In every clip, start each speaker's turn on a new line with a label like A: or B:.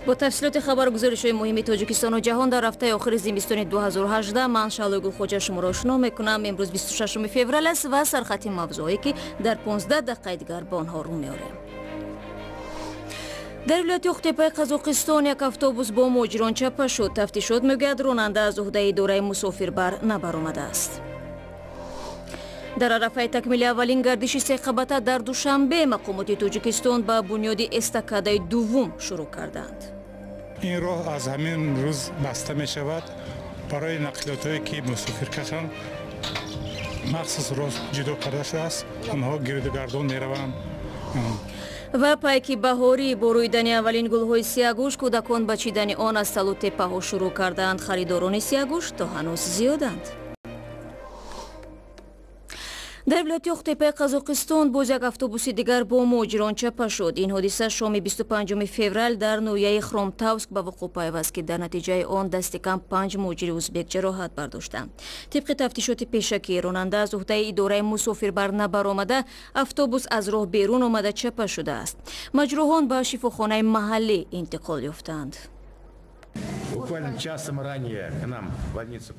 A: Бо тафсилоти хабару гузоришҳои муҳими Тоҷикистону ҷаҳон дар ҳафтаи охири зимистони 2018 ман Шаҳлои Гулхоҷа шуморо ошно мекунам. Имрӯз 26 феврал аст ва сархати мавзӯъое ки дар 15 дақиқаи дигар ба онҳо рӯ меорем. Дар вилояти Оқтепаи Қазоқистон як автобус бо муҳоҷирон чапа шуд. Тафтишот мегӯяд, ронанда аз уҳдаи идораи мусофирбар набаромадааст. Дар арафаи такмили аввалин гардиши сеқабата дар Душанбе мақомоти Тоҷикистон ба бунёди эстакадаи дуввум шурӯъ карданд.
B: Ин роҳ аз ҳамин рӯз баста мешавад. Барои нақлиётҳое ки мусофиркашанд, махсус роҳ ҷудо карда шудааст, онҳо гирдугардон мераванд.
A: Ва пайки баҳорӣ бо рӯидани аввалин гулҳои сияҳгӯш, кӯдакон ба чидани он аз талу теппаҳо шурӯъ карданд. Харидорони сияҳгӯш то ҳанӯз зиёданд. Дар вилояти Оқтепаи Қазоқистон боз як автобуси дигар бо муҳоҷирон чапа шуд. Ин ҳодиса шоми 25 феврал дар ноҳияи Хромтавск ба вуқӯъ пайваст, ки дар натиҷаи он дасти кам 5 муҳоҷири узбек ҷароҳат бардоштанд. Тибқи тафтишоти пешакӣ, ронанда аз уҳдаи идораи мусофирбар набаромада, автобус аз роҳ берун омада чапа шудааст. Маҷрӯҳон ба шифохонаи маҳаллӣ интиқол ёфтанд.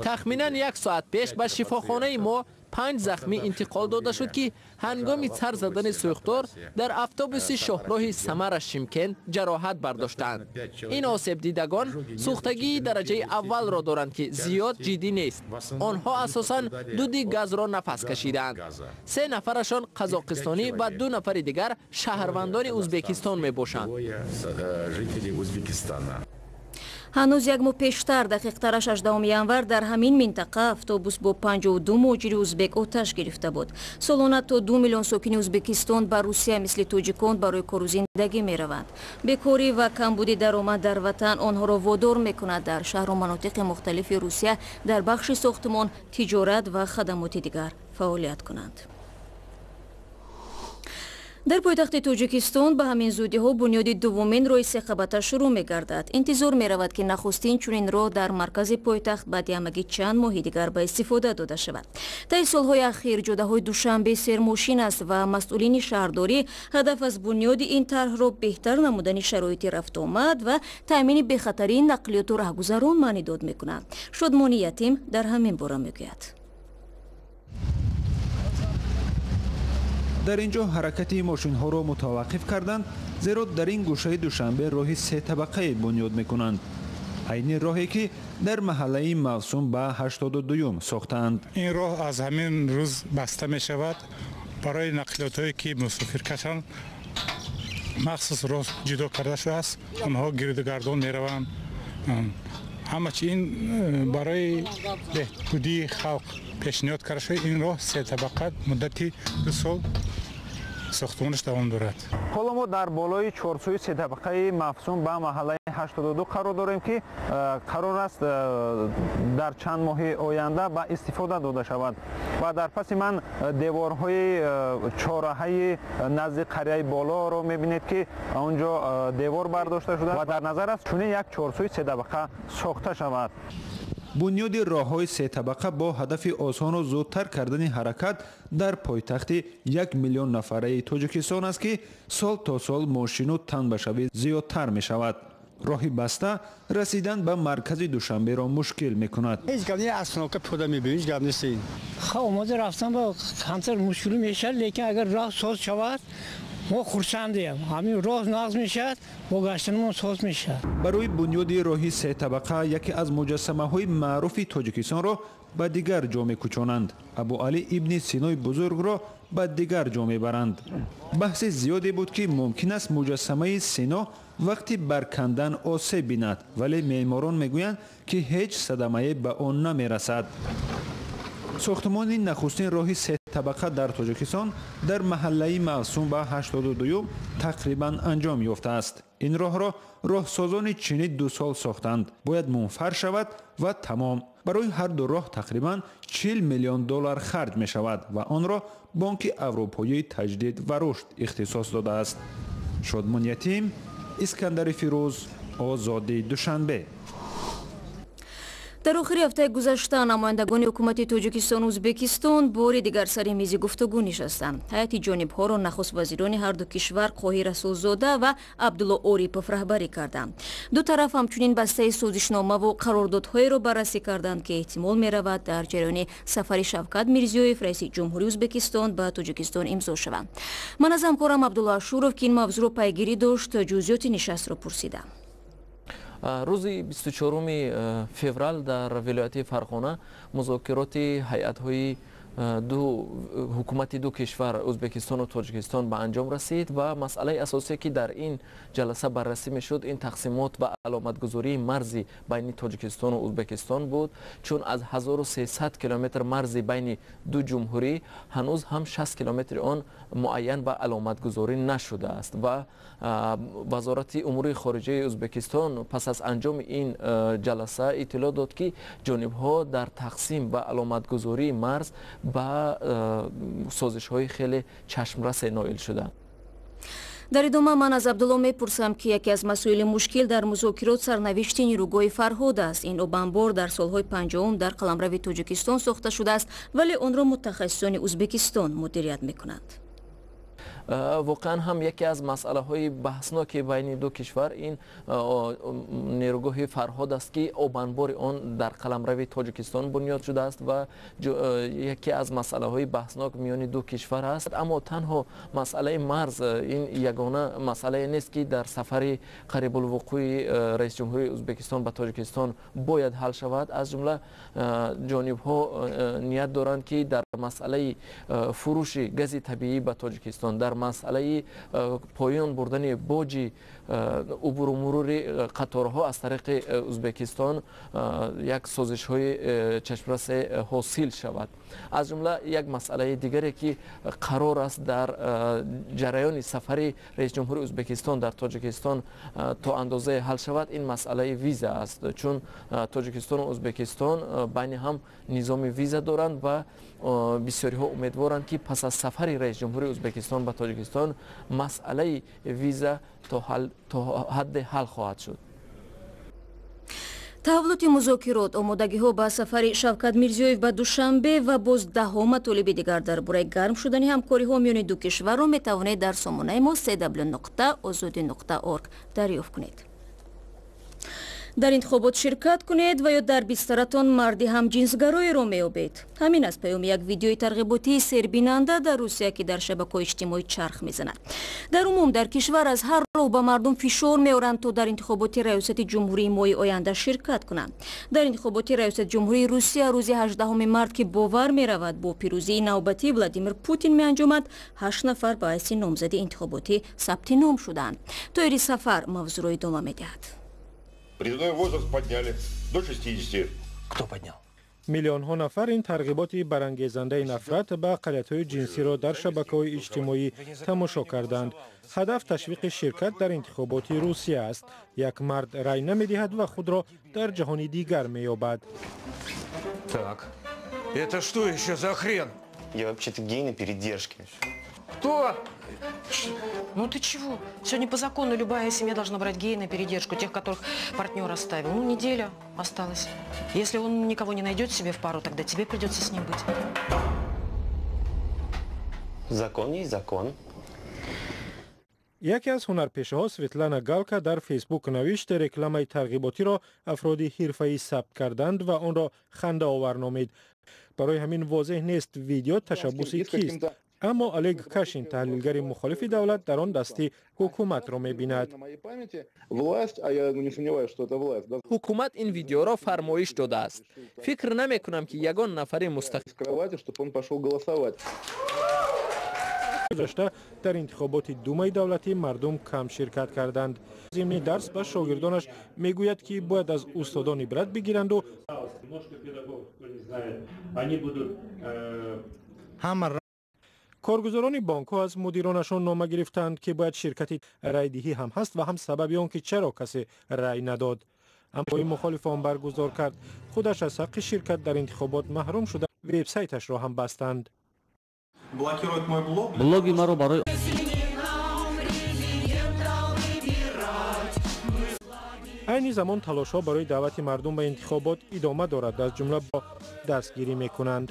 C: Тахминан як соат пеш ба шифохонаи мо 5 захмӣ интиқол дода шуд, ки ҳангоми сар задани сӯхтор дар автобуси шоҳроҳи Самара Шимкент ҷароҳат бардоштаанд. Ин осебдидагон сӯхтагии дараҷаи аввалро доранд, ки зиёд ҷиддӣ нест. Онҳо асосан дуди газро нафас кашидаанд. 3 нафарашон қазоқистонӣ ва 2 нафари дигар шаҳрвандони Узбекистон мебошанд.
A: Ҳанӯз як моҳ пештар, дақиқтараш 18 январ, дар ҳамин минтақа автобус бо 52 муҳоҷири узбек оташ гирифта буд. Солона то 2 миллион сокини Узбекистон ба Русия мисли тоҷикон барои кору зиндагӣ мераванд. Бекорӣ ва камбуди даромад дар ватан онҳоро водор мекунад дар шаҳру манотиқи мухталифи Русия дар бахши сохтмон, тиҷорат ва хадамоти дигар фаъолият кунанд. Дар пойтахти Тоҷикистон ба ҳамин зудиҳо бунёди дуввумин роҳи сеқабата шурӯъ мегардад. Интизор меравад, ки нахустин чунин роҳ дар маркази пойтахт баъди ҳамагӣ чанд моҳи дигар ба истифода дода шавад. Таи солҳои ахир ҷодаҳои Душанбе сермошин аст ва масъулини шаҳрдорӣ ҳадаф аз бунёди ин тарҳро беҳтар намудани шароити рафтуомад ва таъмини бехатарии нақлиёту раҳгузарон маънидод мекунанд. Шодмони Ятим дар ҳамин бора мегӯяд.
D: Дар ин ҷо ҳаракати мошинҳоро мутаваққиф карданд, зеро дар ин гӯшаи Душанбе роҳи сетабақае бунёд мекунанд. Айни роҳе ки дар маҳаллаи Мавсум ба 82-юм сохтаанд.
B: Ин роҳ аз ҳамин рӯз баста мешавад. Барои нақлиётҳое ки мусофиркашанд, махсус роҳ ҷудо карда шудааст, онҳо гирдугардон мераванд. Ҳама чи ин барои беҳбудии халқ пешниҳод карда шуда. Ин роҳ сетабақа муддати 2 сол сохтмонаш давом дорад.
D: Ҳоло мо дар болои чорсӯи сетабақаи Мавсум ба маҳаллаи 82 қарор дорем, ки қарор аст дар чанд моҳи оянда ба истифода дода шавад. Ва дар паси ман деворҳои чораҳаи назди қарияи болоро мебинед, ки он ҷо девор бардошта шуда ва дар назар аст чунин як чорсӯи сетабақа сохта шавад. Бунёди роҳҳои сетабақа бо ҳадафи осону зудтар кардани ҳаракат дар пойтахти 1 миллион нафараи Тоҷикистон аст, ки сол то сол мошину танбашавӣ зиёдтар мешавад. Роҳи баста расидан ба маркази Душанберо мушкил мекунад.
E: Ҳеҷ гап не, остановка пиёда мебинем, ҳеҷ гап нест. Омода рафтан ба камтар мушкилӣ мешавад, лекин агар роҳ соз шавад, мо хурсандем. Ҳамин роҳ нағз мешавад, бо гаштанамон соз мешавад.
D: Барои бунёди роҳи сетабақа яке аз муҷассамаҳои маъруфи Тоҷикистонро ба дигар ҷо мекӯчонанд. Абуалӣ ибни Синои бузургро ба дигар ҷо мебаранд. Баҳси зиёде буд, ки мумкин аст муҷассамаи Сино вақти баркандан осеб бинад, вале меъморон мегӯянд, ки ҳеҷ садамае ба он намерасад. Сохтмони нахустин роҳи сетабақа дар Тоҷикистон дар маҳаллаи Мавсум ба 82-юм тақрибан анҷом ёфтааст. Ин роҳро роҳсозони чинӣ 2 сол сохтанд. Бояд мунфар шавад ва тамом. Барои ҳар ду роҳ тақрибан 40 миллион доллар харҷ мешавад ва онро Бонки Аврупоии таҷдид ва рушд ихтисос додааст. Шодмон Ятим, Искандари Фирӯз, Озодӣ, Душанбе.
A: Дар охири ҳафтаи гузашта намояндагони ҳукумати Тоҷикистону Ӯзбекистон бори дигар сари мизи гуфтугӯ нишастанд. Ҳайати ҷонибҳоро нахуст вазирони ҳарду кишвар Қоҳир Расулзода ва Абдулло Орипов раҳбарӣ карданд. Ду тараф ҳамчунин бастаи созишномаву қарордодҳоеро баррасӣ карданд, ки эҳтимол меравад дар ҷараёни сафари Шавкат Мирзиёев, раиси ҷумҳурии Ӯзбекистон, ба Тоҷикистон имзо шаванд. Ман аз ҳамкорам Абдулло Ашуров, ки ин мавзӯъро пайгирӣ дошт, ҷузъиёти нишастро пурсидам.
F: Рӯзи 24 феврал дар вилояти Фарғона музокироти ҳайатҳои ҳукумати ду кишвар, Ӯзбекистону Тоҷикистон, ба анҷом расид ва масъалаи асосие, ки дар ин ҷаласа баррасӣ мешуд, ин тақсимот ва аломатгузории марзи байни Тоҷикистону Ӯзбекистон буд, чун аз 1300 километр марзи байни ду ҷумҳурӣ ҳанӯз ҳам 60 километри он муайян ва аломатгузорӣ нашудааст. Ва Вазорати умури хориҷаи Ӯзбекистон пас аз анҷоми ин ҷаласа иттилоъ дод, ки ҷонибҳо дар тақсим ва аломатгузории марз ба созишҳои хеле чашмрасе ноил шуданд.
A: Дар идома ман аз Абдулло мепурсам, ки яке аз масоили мушкил дар музокирот сарнавишти нерӯгоҳи Фарҳод аст. Ин обанбор дар солҳои 50-ум дар қаламрави Тоҷикистон сохта шудааст, вале онро мутахассисони Ӯзбекистон мудирият мекунанд.
F: Воқеан ҳам яке аз масъалаҳои баҳсноки байни ду кишвар ин нерӯгоҳи Фарҳод аст, ки обанбори он дар қаламрави Тоҷикистон бунёд шудааст ва яке аз масъалаҳои баҳснок миёни ду кишвар аст. Аммо танҳо масъалаи марз ин ягона масъалае нест, ки дар сафари қарибулвуқӯи раисҷумҳурии Ӯзбекистон ба Тоҷикистон бояд ҳал шавад. Аз ҷумла ҷонибҳо ният доранд, ки дар масъалаи фурӯши гази табиӣ ба Тоҷикистон, дар масъалаи поён бурдани боҷи убуру мурури қаторҳо аз тариқи Ӯзбекистон як созишҳои чашмрасе ҳосил шавад. Аз ҷумла як масъалаи дигаре, ки қарор аст дар ҷараёни сафари раисҷумҳури Ӯзбекистон дар Тоҷикистон то андозае ҳал шавад, ин масъалаи виза аст, чун Тоҷикистону Ӯзбекистон байни ҳам низоми виза доранд ва бисёриҳо умедворанд, ки пас аз сафари раисҷумҳури Ӯзбекистон ба Тоҷикистон масъалаи виза то ҳадде ҳал хоҳад шуд.
A: Таҳаввулоти музокирот, омодагиҳо ба сафари Шавкат Мирзиёев ба Душанбе ва боз даҳҳо матолиби дигар дар бораи гарм шудани ҳамкориҳо миёни ду кишварро метавонед дар сомонаи мо cw.ozodi.org дарёфт кунед. Дар интихобот ширкат кунед ва ё дар бистаратон марди ҳамҷинсгароеро меёбед. Ҳамин аст паёми як видеои тарғиботии сербинанда дар Русия, ки дар шабакаҳои иҷтимоӣ чарх мезанад. Дар умум дар кишвар аз ҳар роҳ ба мардум фишор меоранд, то дар интихоботи раёсати ҷумҳурии моҳи оянда ширкат кунанд. Дар интихоботи раёсати ҷумҳурии Русия рӯзи 18 март, ки бовар меравад бо пирӯзии навбатии Владимир Путин меанҷомад, 8 нафар ба ҳайси номзади интихоботӣ сабти ном шуданд. Тоири Сафар мавзӯъро идома медиҳад.
G: Призывной возраст подняли до 60.
H: Кто поднял?
I: Миллионҳо нафар ин тарғиботи барангезандаи нафрат ба ақалиятҳои ҷинсиро дар шабакаҳои иҷтимоӣ тамошо карданд. Ҳадаф ташвиқи ширкат дар интихоботи Русия аст. Як мард рай намедиҳад ва худро дар ҷаҳони дигар меёбад.
H: Так, это что еще за хрен?
J: Я вообще-то гей на передержке.
H: Кто?
K: Ну ты чего? Сегодня по закону любая семья должна брать гея на передержку, тех, которых партнер оставил. Ну, неделя осталась. Если он никого не найдет себе в пару, тогда тебе придется с ним быть.
J: Закон есть закон.
I: Яке аз ҳунарпешаҳо Светлана Галка дар Фейсбук навишт, рекламаи тарғиботиро афроди ҳирфаӣ сабт карданд ва онро хандаовар номид. Барои ҳамин возеҳ нест, видео ташаббуси кист. Аммо Олег Кашин, таҳлилгари мухолифи давлат, дар он дасти ҳукуматро мебинад.
C: Ҳукумат ин видеоро фармоиш додааст. Фикр намекунам, ки ягон нафари мустақил
I: Гузашта дар интихоботи Думаи давлатӣ мардум кам ширкат карданд. Зимни дарс ба шогирдонаш мегӯяд, ки бояд аз устодон ибрат бигиранду
D: Ҳама
I: Коргузорони бонкҳо аз мудиронашон нома гирифтанд, ки бояд ширкати райдиҳӣ ҳам ҳаст ва ҳам сабаби он, ки чаро касе рай надод. Аммо мухолифон баргузор кард. Худаш аз ҳаққи ширкат дар интихобот маҳрум шуда, вебсайташро ҳам бастанд.
L: Блоги маро барои
I: Айни замон талошҳо барои даъвати мардум ба интихобот идома дорад, аз ҷумла бо дастгирӣ мекунанд.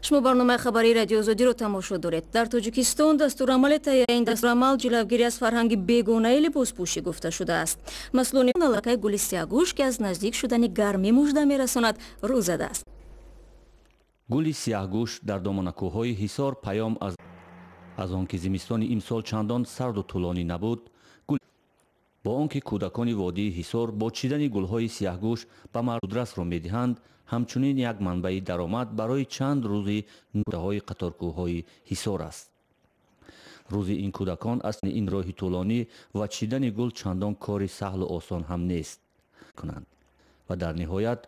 A: Шумо барномаи хабарии Радиои Озодиро тамошо доред. Дар Тоҷикистон дастурамали таҳияи ин дастурамал ҷилавгирӣ аз фарҳанги бегонаи либоспӯшӣ гуфта шудааст. Масъулони аллакай гули сияҳгӯш, ки аз наздик шудани гармӣ мужда мерасонад, рӯ задааст.
L: Гули сияҳгӯш дар доманакӯҳҳои Ҳисор паём аз он ки зимистони имсол чандон сарду тӯлонӣ набуд, бо он ки кӯдакони водии Ҳисор бо чидани гулҳои сияҳгӯш ба мардудрасро медиҳанд, ҳамчунин як манбаи даромад барои чанд рӯзи нуқтаҳои қаторкӯҳҳои Ҳисор аст. Рӯзи ин кӯдакон аз ин роҳи тӯлонӣ ва чидани гул чандон кори саҳлу осон ҳам нест кунанд ва дар ниҳоят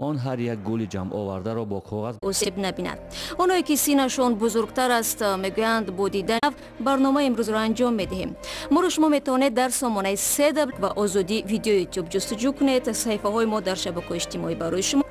L: он ҳар як гули ҷамъовардаро бо коғаз
A: осеб набинад. Оное ки синашон бузургтар аст, мегӯянд, бо дидан барномаи имрӯзро анҷом медиҳем. Моро шумо метавонед дар сомонаи 3W ва Озодӣ видео Ютуб ҷустуҷӯ кунед. Саҳифаҳои мо дар шабакаҳои иҷтимоӣ барои шумо.